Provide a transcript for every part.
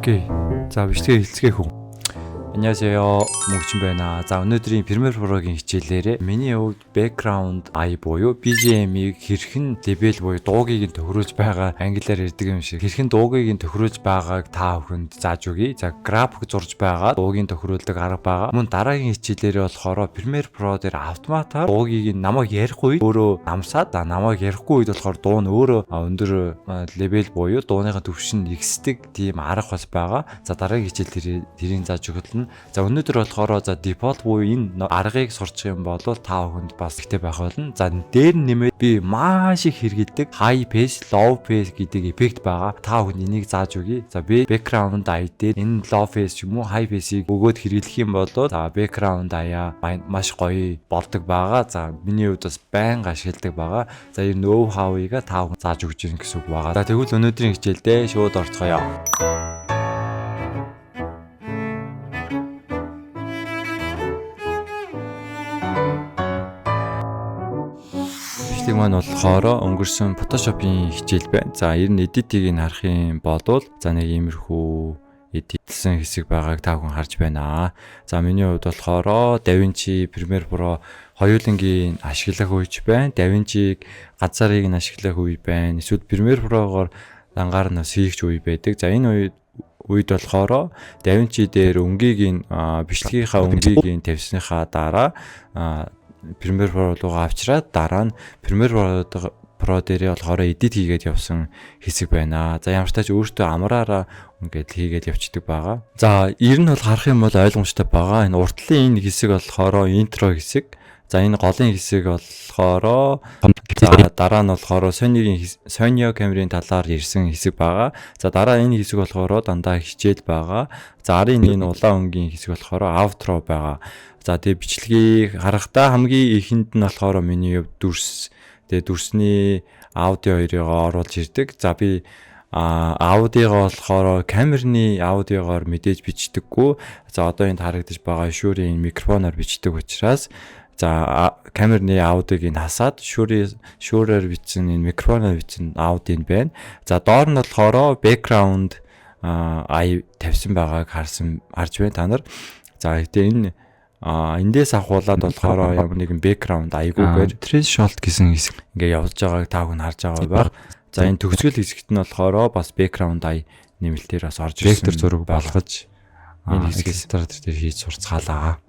Окей. За, бичлэгээ хэлцгээх үү. 안녕하세요. Мөнгөчин байна. За, өнөөдрийн Premiere Pro-гийн хичээлээр миний хувьд background eye буюу BGM-ийг хэрхэн level буюу дуугийг нь тохируулж байгаа, англиар ярьдаг юм шиг, хэрхэн дуугийг нь тохируулж байгааг та бүхэнд зааж өгье. За, график зурж байгаа дуугийн тохируулдаг арга байгаа. Мөн дараагийн хичээлээр болохоор Premiere Pro дээр автоматар дуугийг нь намайг ярих үед өөрөө намсаад, за, намайг ярихгүй үед болохоор дуу нь өөрөө өндөр level буюу дууныхаа түвшин ихсдэг тийм арга бас байгаа. За, дараагийн хичээл тэрийг зааж өгөх. За, өнөөдөр болохоор за default буюу энэ аргыг сурчих юм бол та бүхэнд бас ихтэй байх болно. За, дээр нь нэмээд би маш их хэрэглэдэг high pass, low pass гэдэг эффект байгаа. Та бүхэнд энийг зааж өгье. За, би background eye дээр энэ low pass юм уу high pass-ийг өгөөд хэрэглэх юм бол за background eye маш гоё болдог байгаа. За, миний хувьд бас байнга ашигладаг байгаа. За, энэ know how-ыг та бүхэн зааж өгч гин гэсэн үг байгаа. За, тэгвэл өнөөдрийн хичээлдээ шууд орцгоё. Бичлэг маань болохоор өнгөрсөн Photoshop-ын хичээл байна. За, ер нь edit-ийг нь харах юм бол за нэг иймэрхүү edit-лсэн хэсэг байгааг та бүхэн харж байна. За, миний хувьд болохоор DaVinci, Premiere Pro хоёулангийн ашиглах үеч байна. DaVinci-г газарыг нь ашиглах үе байна. Эсвэл Premiere Pro-гоор дангаар нь бас хийх үе байдаг. За, энэ үед болохоор DaVinci дээр өнгийг нь, бичлэгийнхаа өнгийг нь тавьсныхаа дараа Premiere Pro руугаа авчираад, дараа нь Premiere Pro дээрээ болохоор edit хийгээд явсан хэсэг байна. За, ямар ч тач өөртөө амраараа ингээд хийгээд явцдаг байгаа. За, ер нь бол харах юм бол ойлгомжтой байгаа. Энэ уртлын энэ хэсэг болохоор intro хэсэг. За, энэ голын хэсэг болохоор, за, дараа нь болохоор Sony-гийн Sony камерын талаар ирсэн хэсэг байгаа. За, дараа энэ хэсэг болохоор дандаа хичээл байгаа. За, арын энэ улаан өнгийн хэсэг болохоор outro байгаа. За, тэгээ бичлэгийг харахдаа хамгийн ихэнд нь болохоор миний хувьд дүрс, тэгээ дүрсний аудио хоёрыг оруулж ирдэг. За, би аудиогоо болохоор камерны аудиогоор мэдээж бичдэггүй. За, одоо энд харагдаж байгаа Shure-ийн микрофоноор бичдэг учраас, за, камерны аудиог нь хасаад Shure-ээр бичсэн, энэ микрофоноор бичсэн аудио нь байна. За, доор нь болохоор background eye тавьсан байгааг харж байна та нар. За, гэтээ энэ эндээс авахуулаад болохоор ямар нэгэн background eye-гүйгээр threshold гэсэн хэсэг ингээ явж байгааг та бүхэн харж байгаа байх. За, энэ төгсгөл хэсэгт нь болохоор бас background eye нэмэлтээр бас орж ирсэн. Вектор зураг болгож энэ хэсгээс дээр хийж сурцгаалаа.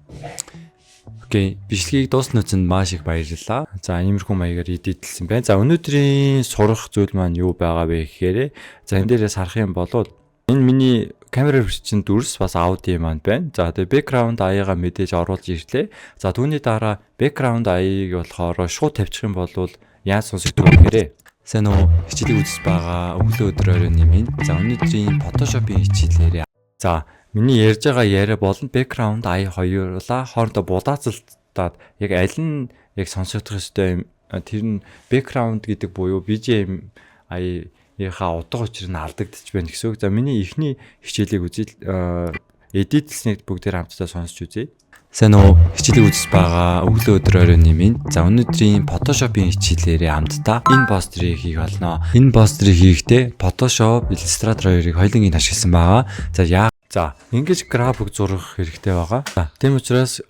Окей, бичлэгийг дуусна үзэнд маш их баярлалаа. За, иймэрхүү маягаар edit-лсэн байна. За, өнөөдрийн сурах зүйл маань юу байгаа вэ гэхээр, за, энэ дээрээс харах юм бол энэ миний камераар бичсэн дүрс, бас аудио маань байна. За, тэгээ background eye-га мэдээж оруулж ирлээ. За, түүний дараа background eye-г болохоор шууд тавьчих юм бол яаж сонсогдох вэ гэхээр. Сайн уу, хичээлийг үзэж байгаа өглөө, өдөр, оройн минь. За, өнөөдрийн Photoshop-ын хичээлээр, за, миний ярьж байгаа яриа болон background eye хоёулаа хоорондоо булаацалтаад яг аль нь яг сонсогдох ёстой юм, тэр нь background гэдэг буюу BGM eye-ийнхаа утга учир нь алдагдчих байна гэсэн үг. За, миний эхний хичээлийг үзье. Edit-лснийг бүгдээр хамтдаа сонсч үзье. Сайн уу, хичээлийг үзэж байгаа өглөө, өдөр, оройн минь. За, өнөөдрийн Photoshop-ын хичээлээрээ хамтдаа энэ постерыг хийх болно. Энэ постерыг хийхдээ Photoshop, Illustrator хоёрыг хоёулангийг ашигласан байгаа. За, яа. За, ингэж график зурах хэрэгтэй байгаа. За, тийм учраас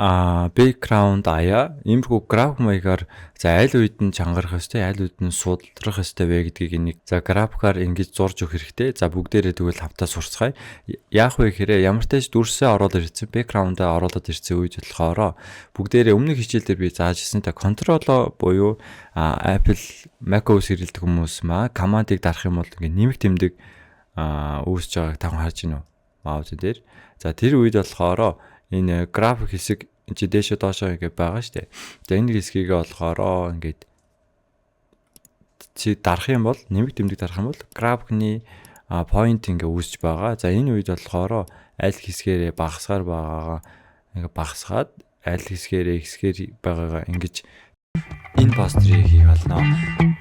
background eye иймэрхүү график маягаар, за, аль үед нь чангарах ёстой, аль үед нь судлах ёстой вэ гэдгийг энийг, за, графикаар ингэж зурж өгөх хэрэгтэй. За, бүгдээрээ тэгвэл хамтаа сурцгаая. Яах вэ гэхээр ямар ч тач дүрсээ оруулаад ирсэн, background-аа оруулаад ирсэн үед болохоор бүгдээрээ өмнөх хичээл дээр би зааж ирсэн та control буюу Apple macOS хэрэглэдэг хүмүүс маа command-ыг дарах юм бол ингэ нэмэх тэмдэг үүсэж байгааг та хүн харж байна уу? Mouse дээр. За, тэр үед болохоор энэ график хэсэг чи дээшээ доошоо ингэ байгаа шүү дээ. За, энэ хэсгийг болохоор ингээд чи дарах юм бол, нэмэх тэмдэг дарах юм бол графикны point ингээ үүсэж байгаа. За, энэ үед болохоор аль хэсгээрээ багасгаар байгаагаа ингээ багасгаад, аль хэсгээрээ хэсгээр байгаагаа ингэж энэ постерыг хийх болно.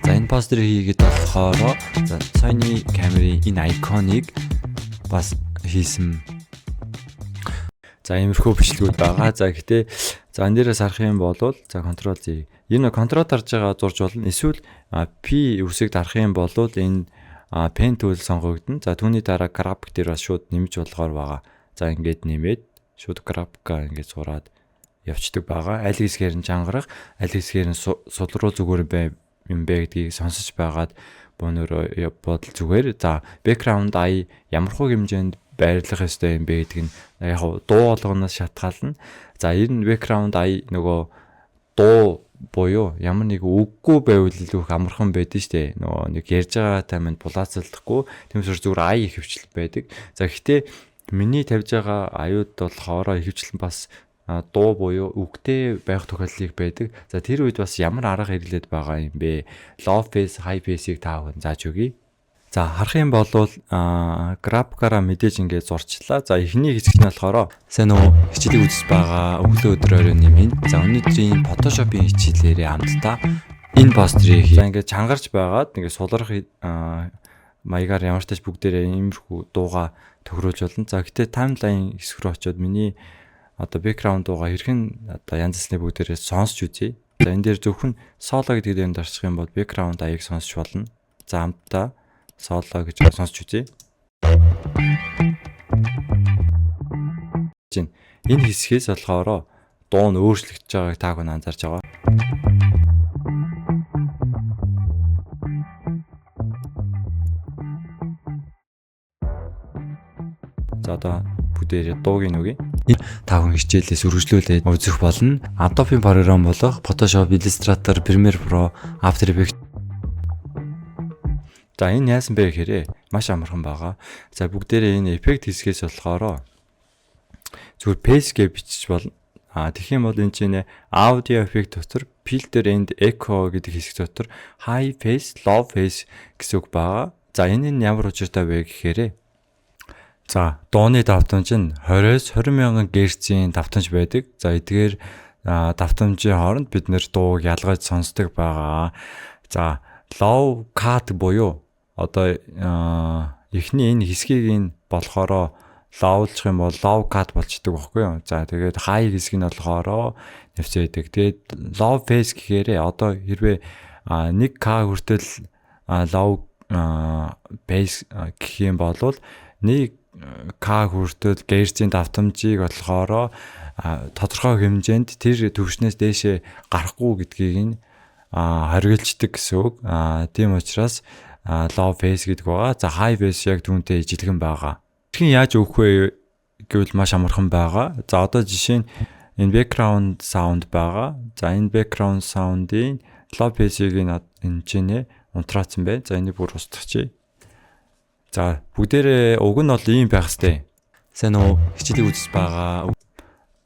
За, энэ постерыг хийгээд болохоор, за, Sony камерын энэ icon-ыг бас хийсэн. За, иймэрхүү бичлэгүүд байгаа. За, гэтээ, за, энэ дээрээс харах юм бол, за, control Z. Энэ control дарж байгаа зурж болно. Эсвэл P үсэг дарах юм бол энэ Pen tool сонгогдоно. За, түүний дараа график дээр бас шууд нэмж болохоор байгаа. За, ингээд нэмээд шууд графика ингээд зураад явцдаг байгаа. Аль хэсгээр нь чангарах, аль хэсгээр нь сулруу зүгээр бай юм бэ гэдгийг сонсож байгаад бөөнөрөө бодол зүгээр. За, background eye ямар хуу хэмжээнд байрлах ёстой юм бэ гэдг нь яг дуу болгоноос шалтгаална. За, ер нь background eye нөгөө дуу буюу ямар нэг үггүй байвал илүү их амархан байдэн штэ. Нөгөө нэг ярьж байгаатай минь булаацалдахгүй. Тиймээс зүгээр eye ихэвчлэн байдаг. За, гэхдээ миний тавьж байгаа аюуд болохоор ихэвчлэн бас дуу буюу үгтэй байх тохиолдлыг байдаг. За, тэр үед бас ямар арга хэрэглээд байгаа юм бэ? Low pass, high pass-ыг та бүхэн зааж өгье. За, харах юм бол графикаараа мэдээж ингээд зурчлаа. За, эхний хэсэг нь болохоор Сайн уу, хичээлийг үзэж байгаа өглөө өдөр оройн минь. За, өнөөдрийн Photoshop-ын хичээлээрээ хамтдаа энэ постерыг за, ингээд чангарч байгаад ингээд сулрах маягаар ямар ч тач бүгдээрээ иймэрхүү дууга тохируулж болно. За, гэтээ timeline хэсэг рүү очиод миний одоо background дууга хэрхэн одоо янз янзны бүгдээрээ сонсч үзье. За, энэ дээр зөвхөн solo гэдэг дээр дарчих юм бол background аяыг сонсч болно. За, хамтдаа solo гэж сонсч үзье. Чинь энэ хэсгээс болохоор дуу нь өөрчлөгдөж байгааг та бүхэн анзаарч байгаа. За, одоо бүгдээрээ дууг нь үгүй. Та бүхэн хичээлээс үргэлжлүүлээд үзэх болно. Adobe програм болох Photoshop, Illustrator, Premiere Pro, After Effects. За, энэ яасан бэ гэхээр маш амархан байгаа. За, бүгдээрээ энэ эффект хэсгээс болохоор зүгээр paste гэж бичиж болно. А тэгэх юм бол энэ чинь audio effect дотор filter and echo гэдэг хэсэг дотор high pass, low pass гэсэн үг байгаа. За, энэ нь ямар учиртай вэ гэхээр за, дууны давтамж нь 20-с 20 мянган герцийн давтамж байдаг. За, эдгээр давтамжийн хооронд бид нэр дууг ялгаж сонсдог байгаа. За, low cut буюу одоо эхний энэ хэсгийг нь болохоро low-лчих юм бол low cut болчдөг байхгүй юу? За, тэгээд high хэсэг нь болохоро нэвсээдэг. Тэгээд low pass гэхээр одоо хэрвээ 1K хүртэл low pass гэх юм бол 1K хүртэл герцийн давтамжийг болохоро тодорхой хэмжээнд тэр төвшнээс дээшээ гарахгүй гэдгийг нь хориглолцдог гэсэн үг. Тийм учраас low pass гэдэг байгаа. За, high pass яг түүнтэй ижилхэн байгаа. Хэрхэн яаж өгөх вэ гэвэл маш амархан байгаа. За, одоо жишээ нь энэ background sound байгаа. За, энэ background sound-ийн low pass-ыг энэ чинь унтраацсан байна. За, энийг бүр устгахчий. За, бүгдээрээ уг нь бол ийм байх хэвээр. Сайн уу, хичээлийг үзэж байгаа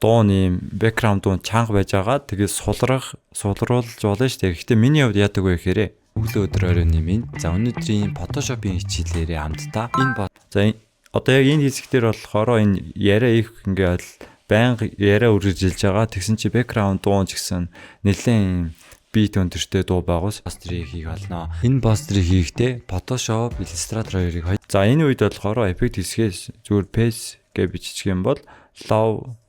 дуу нь ийм background дуу чанга байж байгаа. Тэгээд сулрах сулруулж болно шүү дээ. Гэхдээ миний хувьд яадаг вэ гэхээр өглөө өдөр оройн минь. За, өнөөдрийн Photoshop-ын хичээлээрээ хамтдаа энэ за, одоо яг энэ хэсэг дээр болохоор энэ яриа их ингээд байнга яриа үргэлжилж байгаа. Тэгсэн чи background дуу ч гэсэн нэлээд бит өндөртэй дуу байгуус постерыг хийх болно. Энэ постерыг хийхдээ Photoshop, Illustrator хоёрыг за, энэ үед болохоор эффект хэсгээс зүгээр paste гэж биччих юм бол low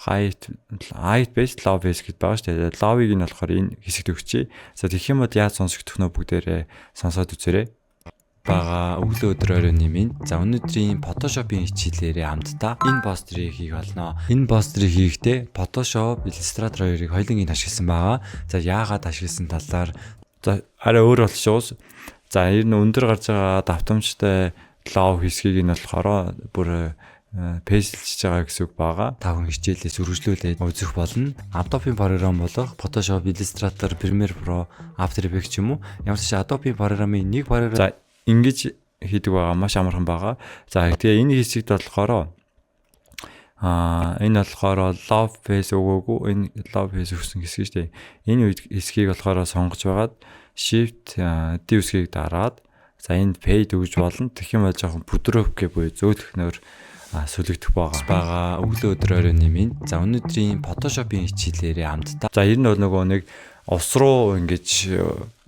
height, height pass, low pass гэд байгаа шүү дээ. Low-ыг нь болохоор энэ хэсэгт өгчээ. За, тэгэх юм бол яаж сонсогдох нь бүгдээрээ сонсоод үзээрэй. Байгаа өглөө өдөр оройн минь. За, өнөөдрийн Photoshop-ын хичээлээрээ хамтдаа энэ постерыг хийх болно. Энэ постерыг хийхдээ Photoshop, Illustrator хоёрыг хоёулангийг ашигласан байгаа. За, яагаад ашигласан талаар за, арай өөр болчихоос. За, ер нь өндөр гарч байгаа давтамжтай low хэсгийг нь болохоор бүр пэйжлж байгаа гэсэн үг байгаа. Та бүхэн хичээлээс үргэлжлүүлээд үзэх болно. Adobe програм болох Photoshop, Illustrator, Premiere Pro, After Effects ч юм уу. Ямар ч Adobe програмын нэг програм за, ингэж хийдэг байгаа, маш амархан байгаа. За, тэгээ энэ хэсэгт болохоор энэ болохоор low pass өгөөгүй, энэ low pass өгсөн хэсэг шүү дээ. Энэ үед хэсгийг болохоор сонгож байгаад shift D үсгийг дараад за, энд fade өгж болно. Тэгэх юм бол жоохон бүдрөв гэ буюу зөөлхнөөр сүлэгдэх байгаа. Өглөө өдөр оройн минь. За, өнөөдрийн Photoshop-ын хичээлээрээ хамтдаа за, ер нь бол нөгөө нэг ус руу ингэж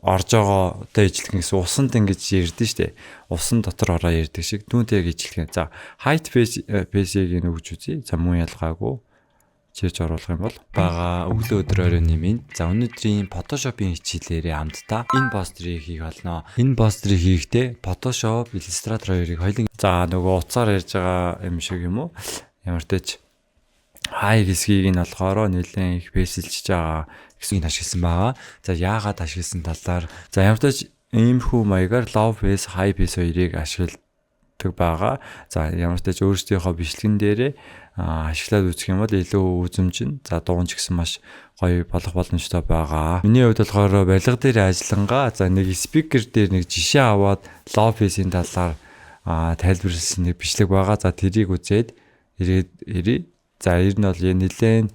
орж байгаатай ижилхэн гэсэн усанд ингэж ярьдэн штэ. Усан дотор ороо ярьдаг шиг түүнтэй яг ижилхэн. За, height pass-ийг нь өгч үзье. За, мөн ялгаагүй. чирж оруулах юм бол Байгаа өглөө өдөр оройн минь. За, өнөөдрийн Photoshop-ын хичээлээрээ хамтдаа энэ постерыг хийх болно. Энэ постерыг хийхдээ Photoshop, Illustrator хоёрыг хоёулын За, нөгөө утсаар ярьж байгаа юм шиг юм уу? Ямар ч тач хай хэсгийг нь болохоор нэлээд их bass элж байгаа гэсэн ашигласан байгаа. За, яагаад ашигласан талаар За, ямар ч иймэрхүү маягаар low pass, high pass хоёрыг ашигладаг байгаа. За, ямар ч тач өөрсдийнхөө бичлэгэн дээрээ ашиглаад үзэх юм бол илүү үзэмж нь, за, дуун ч гэсэн маш гоё болох боломжтой байгаа. Миний хувьд болохоор барилга дээр ажиллангаа, за, нэг speaker дээр нэг жишээ аваад low pass-ийн талаар тайлбарласан нэг бичлэг байгаа. За, тэрийг үзээд ирээд ирээ. За, ер нь бол нэлээд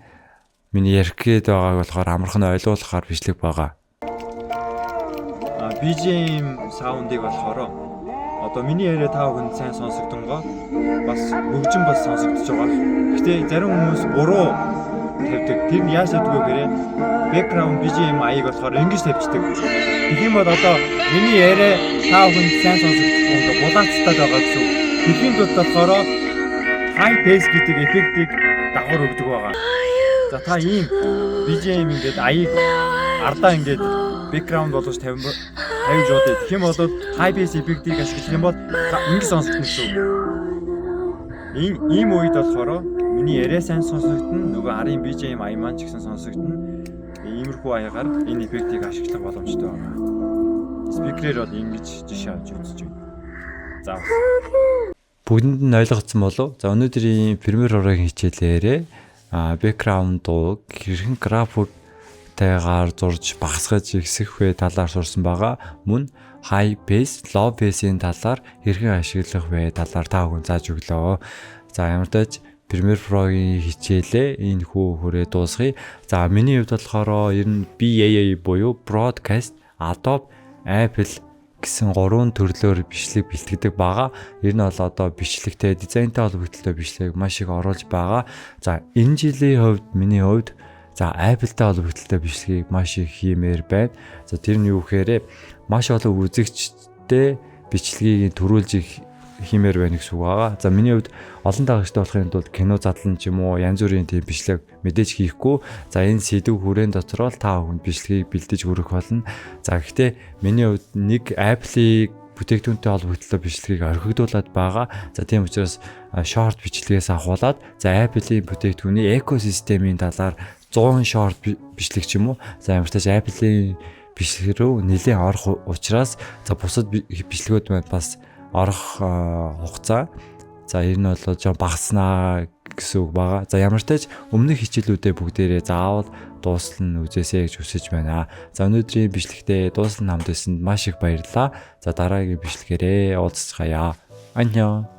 миний ярих гээд байгааг болохоор амархан ойлгуулахаар бичлэг байгаа. BGM sound-ыг болохоор одоо миний яриа та бүхэнд сайн сонсогдонгоо бас хөгжим бас сонсогдож байгаа. Гэхдээ зарим хүмүүс буруу тавьдаг. Тэр нь яаж тавьдаг вэ гэхээр background BGM аяыг болохоор ингэж тавьчихдаг. Тэгэх юм бол одоо миний яриа та бүхэнд сайн сонсогдохгүй, ингээ булаацтаад байгаа гэсэн үг. Тэгэхийн тулд болохоор high pass гэдэг эффектийг давхар өгдөг байгаа. За, та ийм BGM ингээд аяыг ардаа ингээд background болгож тавьж бодъё. Тэгэх юм бол high pass эффектийг ашиглах юм бол ингэж сонсогдно гэсэн үг. Ийм үед болохоор миний яриа сайн сонсогдно, нөгөө арын BGM ая маань ч гэсэн сонсогдно. Иймэрхүү аягаар энэ эффектийг ашиглах боломжтой байгаа. Speaker ээр бол ингэж жишээ авч үзэж байна. За, бас. Бүгдэнд нь ойлгогдсон болов? За, өнөөдрийн Premiere Pro-гийн хичээлээрээ background дууг хэрхэн графиктайгаар зурж багасгаж ихсэх вэ талаар сурсан байгаа. Мөн high pass, low pass-ийн талаар хэрхэн ашиглах вэ талаар та бүхэн зааж өглөө. За, ямар ч тач Premiere Pro-гийн хичээлээ энэ хүү хүрээ дуусгая. За, миний хувьд болохоор ер нь BAA буюу Broadcast, Adobe, Apple гэсэн гурван төрлөөр бичлэг бэлтгэдэг байгаа. Ер нь бол одоо бичлэгтэй, дизайнтай холбогдлолтой бичлэг маш их оруулж байгаа. За, энэ жилийн хувьд миний хувьд, за, Apple-тай холбогдлолтой бичлэгийг маш их хиймээр байна. За, тэр нь юу гэхээр маш олон үзэгчтэй бичлэгийг төрүүлж их хиймээр байна гэсэн үг байгаа. За, миний хувьд олон дагагчтай болохын тулд кино задлан ч юм уу янз бүрийн тийм бичлэг мэдээж хийхгүй. За, энэ сэдэв хүрээн дотор л та бүхэнд бичлэгийг бэлдэж хүргэх болно. За, гэхдээ миний хувьд нэг Apple-ийг бүтээгдэхүүнтэй холбогдлоо бичлэгийг орхигдуулаад байгаа. За, тийм учраас short бичлэгээс авахуулаад, за, Apple-ийн бүтээгдэхүүний экосистемийн талаар 100 short бичлэг ч юм уу. За, ямар ч тач Apple-ийн бичлэг рүү нэлээд орох учраас, за, бусад бичлэгүүд маань бас орох хугацаа, за, ер нь бол жоо багаснаа гэсэн үг байгаа. За, ямар ч тач өмнөх хичээлүүдээ бүгдээрээ заавал дуустал нь үзээсэй гэж хүсэж байна. За, өнөөдрийн бичлэгтээ дуустал нь хамт байсанд маш их баярлалаа. За, дараагийн бичлэгээрээ уулзцгаая. 안녕.